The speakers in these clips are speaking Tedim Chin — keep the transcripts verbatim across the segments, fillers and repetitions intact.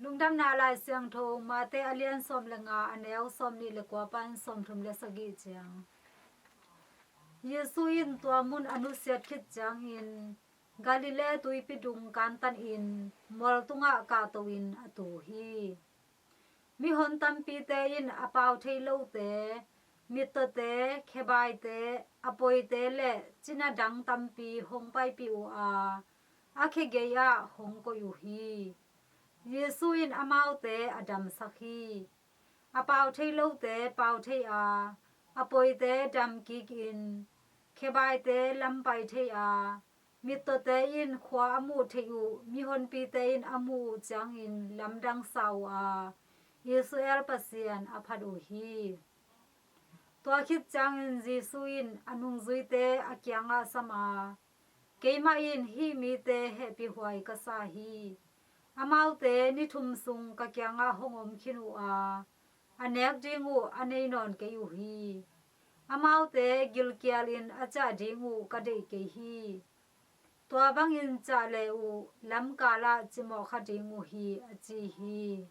Lungdamna Lai Siangtho Mate a lian sawm le nga, a neu sawm nih le kua pan sawm thum le sagih ciang. Jesu in tua mun a nusiat khit ciangin Galilee tuipi dung kantanin mual tungah kahto in a tu hi. Mihon tampite in a pau thei lote, mittawte, khebaite, a poite le cina dang tampi hong paipih uh a, a khe gei-ah hong koih uh hi. Jesu in amaute a damsak hi. A pau thei lote pau thei a, a poite dam kikin, khebaite lam pai thei a, mittawte in khua a muh theih uh mihonpite in a muh uh ciangin lamdang sa uh a, Israel Pasian a phat uh hi. Tua khit ciangin Jesu in a nungzuite a kiangah sam a, keimah in hih mite hehpihhuai ka sa hi. Amaute ni thum sung ka kiangah hong om khin uh a, a nek ding uh a nei nawn kei uh hi. Amaute gilkialin a ciah ding uh ka deih kei hi. Tua bangin ciah le uh lamkalah cimawh kha ding uh hi, a ci hi.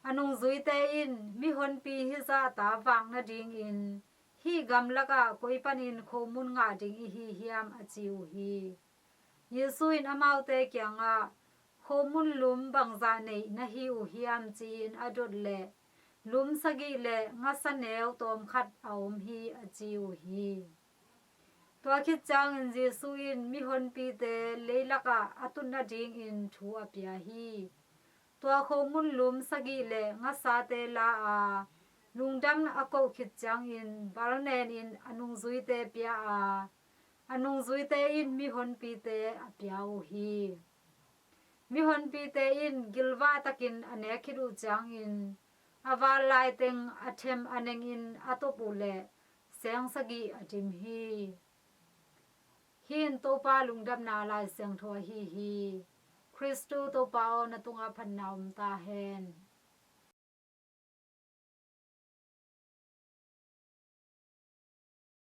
A nungzuite in, mihonpi hizah ta vak nadingin hih gamlakah koi panin khomun ngah ding i hi hiam, a ci uh hi. Jesu in amaute kiangah, khomun lum bangzah neih na hi uh hiam, ci-in a dot leh, lum sagih le ngasa neu tawmkhat a om hi, a ci uh hi. Tua khit ciangin Jesu in mihonpite leilakah a tut nadingin thu a pia hi. Tua khomun lum sagih le ngasate la a, lungdam a koh khit ciangin balnenin a nungzuite pia a, a nungzuite in mihonpite a pia uh hi. Mihonpite in gilvah takin a nek khit uh ciangin a val laiteng a them a nengin a top uh leh seng sagih a dim hi. Hih in Topa Lungdamna Lai Siangtho ahi hi. Khristu Topa aw, na tungah phatna om ta hen.